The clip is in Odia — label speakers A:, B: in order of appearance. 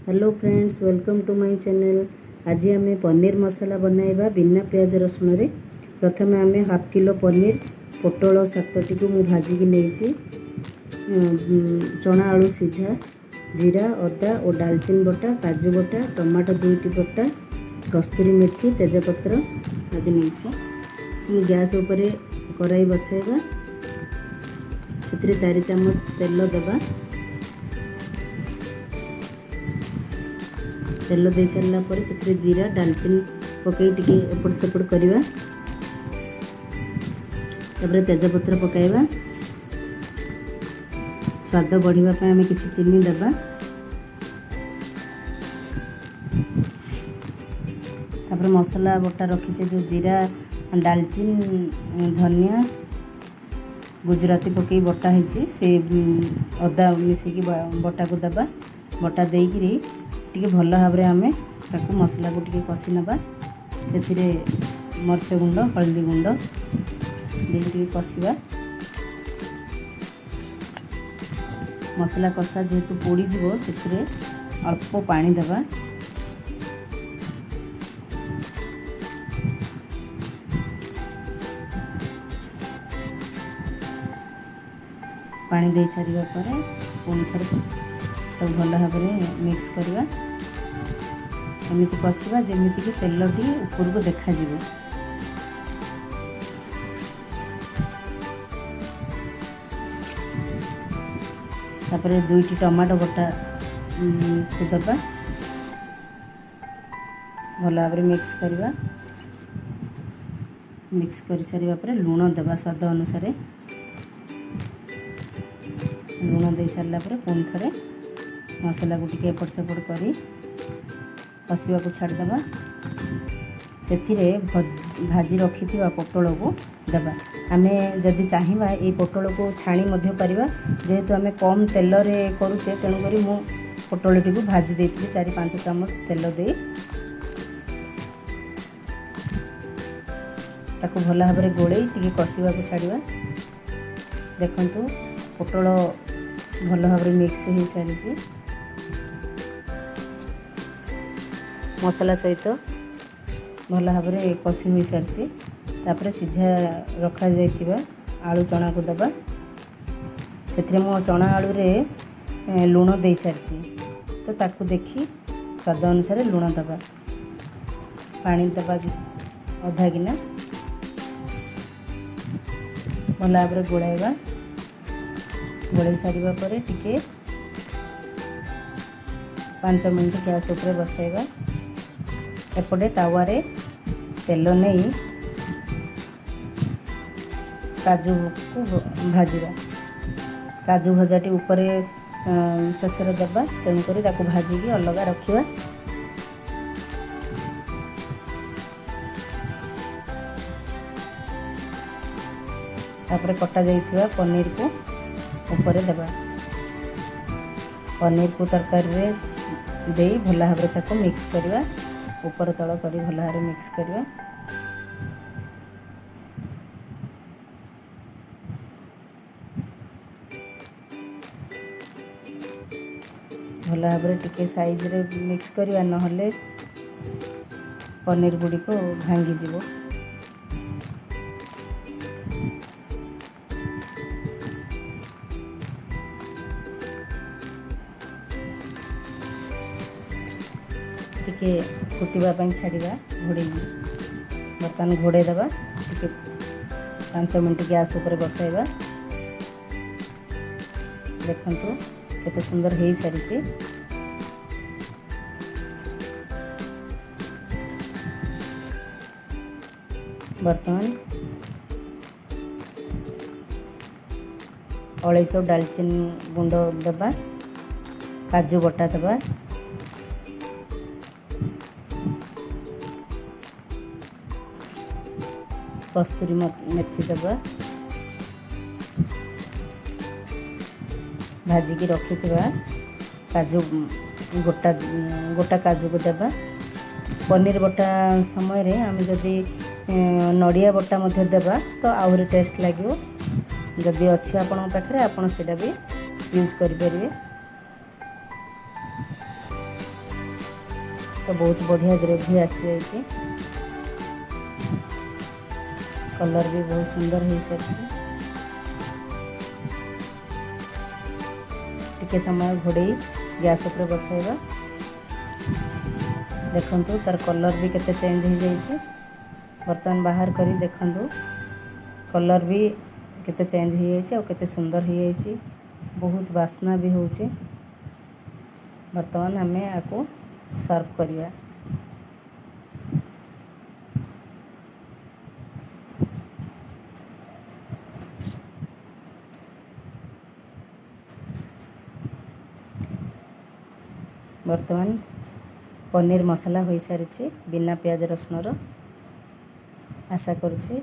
A: Hello friends, welcome to my channel. ଆଜି ଆମେ ପନିର ମସଲା ବନାଇବା ବିନା ପିଆଜ ରସୁଣରେ। ପ୍ରଥମେ ଆମେ ହାଫ୍ କିଲୋ ପନିର, ପୋଟଳ 7ଟିକୁ ମୁଁ ଭାଜିକି ନେଇଛି, ଚଣା ଆଳୁ ସିଝା, ଜିରା, ଅଦା ଓ ଡାଲଚିନି ବଟା, କାଜୁ ବଟା, ଟମାଟୋ 2ଟି ବଟା, କସ୍ତୁରୀ ମେଥି, ତେଜପତ୍ର ଆଦି ନେଇଛି। ମୁଁ ଗ୍ୟାସ୍ ଉପରେ କଡ଼ାଇ ବସାଇବା। ସେଥିରେ 4 ଚାମଚ ତେଲ ଦେବା। ତେଲ ଦେଇ ସାରିଲା ପରେ ସେଥିରେ ଜିରା, ଡାଲଚିନି ପକାଇ ଟିକେ ଏପଟ ସେପଟ କରିବା। ତାପରେ ତେଜପତ୍ର ପକାଇବା। ସ୍ୱାଦ ବଢ଼ିବା ପାଇଁ ଆମେ କିଛି ଚିନି ଦେବା। ତାପରେ ମସଲା ବଟା ରଖିଛେ, ଯେଉଁ ଜିରା, ଡାଲଚିନି, ଧନିଆ, ଗୁଜୁରାତି ପକାଇ ବଟା ହେଇଛି, ସେ ଅଦା ମିଶିକି ବଟାକୁ ଦେବା। ବଟା ଦେଇକିରି ଟିକେ ଭଲ ଭାବରେ ଆମେ ତାକୁ ମସଲାକୁ ଟିକେ କଷି ନେବା। ସେଥିରେ ମରିଚ ଗୁଣ୍ଡ, ହଳଦୀ ଗୁଣ୍ଡ ଦେଇକି ଟିକେ କଷିବା। ମସଲା କଷା ଯେହେତୁ ପୋଡ଼ିଯିବ, ସେଥିରେ ଅଳ୍ପ ପାଣି ଦେବା। ପାଣି ଦେଇ ସାରିବା ପରେ ପୁଣି ଥରେ ତାକୁ ଭଲ ଭାବରେ ମିକ୍ସ କରିବା। ଏମିତି କଷିବା ଯେମିତିକି ତେଲଟି ଉପରକୁ ଦେଖାଯିବ। ତାପରେ 2ଟି ଟମାଟୋ ବଟା ଦେବା। ଭଲ ଭାବରେ ମିକ୍ସ କରିବା। ମିକ୍ସ କରିସାରିବା ପରେ ଲୁଣ ଦେବା ସ୍ୱାଦ ଅନୁସାରେ। ଲୁଣ ଦେଇ ସାରିଲା ପରେ ପୁଣି ଥରେ ମସଲାକୁ ଟିକେ ଏପଟ ସେପଟ କରି କଷିବାକୁ ଛାଡ଼ିଦେବା। ସେଥିରେ ଭାଜି ରଖିଥିବା ପୋଟଳକୁ ଦେବା। ଆମେ ଯଦି ଚାହିଁବା, ଏଇ ପୋଟଳକୁ ଛାଣି ମଧ୍ୟ ପାରିବା। ଯେହେତୁ ଆମେ କମ୍ ତେଲରେ କରୁଛେ, ତେଣୁକରି ମୁଁ ପୋଟଳଟିକୁ ଭାଜି ଦେଇଥିଲି 4-5 ଚାମଚ ତେଲ ଦେଇ। ତାକୁ ଭଲ ଭାବରେ ଗୋଳେଇ ଟିକେ କଷିବାକୁ ଛାଡ଼ିବା। ଦେଖନ୍ତୁ, ପୋଟଳ ଭଲ ଭାବରେ ମିକ୍ସ ହୋଇସାରିଛି ମସଲା ସହିତ, ଭଲ ଭାବରେ କଷି ହୋଇସାରିଛି। ତାପରେ ସିଝା ରଖାଯାଇଥିବା ଆଳୁ ଚଣାକୁ ଦେବା। ସେଥିରେ ମୁଁ ଚଣା ଆଳୁରେ ଲୁଣ ଦେଇସାରିଛି, ତ ତାକୁ ଦେଖି ସ୍ୱାଦ ଅନୁସାରେ ଲୁଣ ଦେବା। ପାଣି ଦେବା ଅଧା ଗିନା। ଭଲ ଭାବରେ ଗୋଳାଇବା। ଗୋଳେଇ ସାରିବା ପରେ ଟିକେ 5 ମିନିଟ୍ ଗ୍ୟାସ୍ ଉପରେ ବସାଇବା। ଏପଟେ ତାୱାରେ ତେଲ ନେଇ କାଜୁକୁ ଭାଜିବା। କାଜୁ ଭଜାଟି ଉପରେ ଶେଷରେ ଦେବା, ତେଣୁକରି ତାକୁ ଭାଜିକି ଅଲଗା ରଖିବା। ତାପରେ କଟା ଯାଇଥିବା ପନିରକୁ ଉପରେ ଦେବା। ପନିରକୁ ତରକାରୀରେ ଦେଇ ଭଲ ଭାବରେ ତାକୁ ମିକ୍ସ କରିବା। ଉପର ତଳ କରି ଭଲ ଭାବରେ ମିକ୍ସ କରିବା। ଭଲ ଭାବରେ ଟିକେ ସାଇଜରେ ମିକ୍ସ କରିବା, ନହେଲେ ପନିର ଗୁଡ଼ିକ ଭାଙ୍ଗିଯିବ। ଟିକେ ଫୁଟିବା ପାଇଁ ଛାଡ଼ିବା ଘୋଡ଼େଇକି। ବର୍ତ୍ତମାନ ଘୋଡ଼େଇ ଦେବା। ଟିକେ 5 ମିନିଟ୍ ଗ୍ୟାସ୍ ଉପରେ ବସାଇବା। ଦେଖନ୍ତୁ, କେତେ ସୁନ୍ଦର ହେଇସାରିଛି। ବର୍ତ୍ତମାନ ଅଳେଇଚ, ଡାଲଚିନି ଗୁଣ୍ଡ ଦେବା, କାଜୁ ବଟା ଦେବା, କସ୍ତୁରୀ ମେଥି ଦେବା, ଭାଜିକି ରଖିଥିବା କାଜୁ ଗୋଟା ଗୋଟା କାଜୁକୁ ଦେବା। ପନିର ବଟା ସମୟରେ ଆମେ ଯଦି ନଡ଼ିଆ ବଟା ମଧ୍ୟ ଦେବା ତ ଆହୁରି ଟେଷ୍ଟ ଲାଗିବ। ଯଦି ଅଛି ଆପଣଙ୍କ ପାଖରେ, ଆପଣ ସେଇଟା ବି ୟୁଜ୍ କରିପାରିବେ। ତ ବହୁତ ବଢ଼ିଆ ଗ୍ରେଭି ଆସିଯାଇଛି, କଲର୍ ବି ବହୁତ ସୁନ୍ଦର ହୋଇସାରିଛି। ଟିକେ ସମୟ ଘୋଡ଼େଇ ଗ୍ୟାସ୍ ଉପରେ ବସାଇବା। ଦେଖନ୍ତୁ, ତାର କଲର୍ ବି କେତେ ଚେଞ୍ଜ ହେଇଯାଇଛି। ବର୍ତ୍ତମାନ ବାହାର କରି ଦେଖନ୍ତୁ, କଲର୍ ବି କେତେ ଚେଞ୍ଜ ହେଇଯାଇଛି ଆଉ କେତେ ସୁନ୍ଦର ହେଇଯାଇଛି। ବହୁତ ବାସ୍ନା ବି ହେଉଛି। ବର୍ତ୍ତମାନ ଆମେ ଆକୁ ସର୍ଭ କରିବା। ବର୍ତ୍ତମାନ ପନିର ମସଲା ହୋଇସାରିଛି ବିନା ପିଆଜ ରସୁଣର। ଆଶା କରୁଛି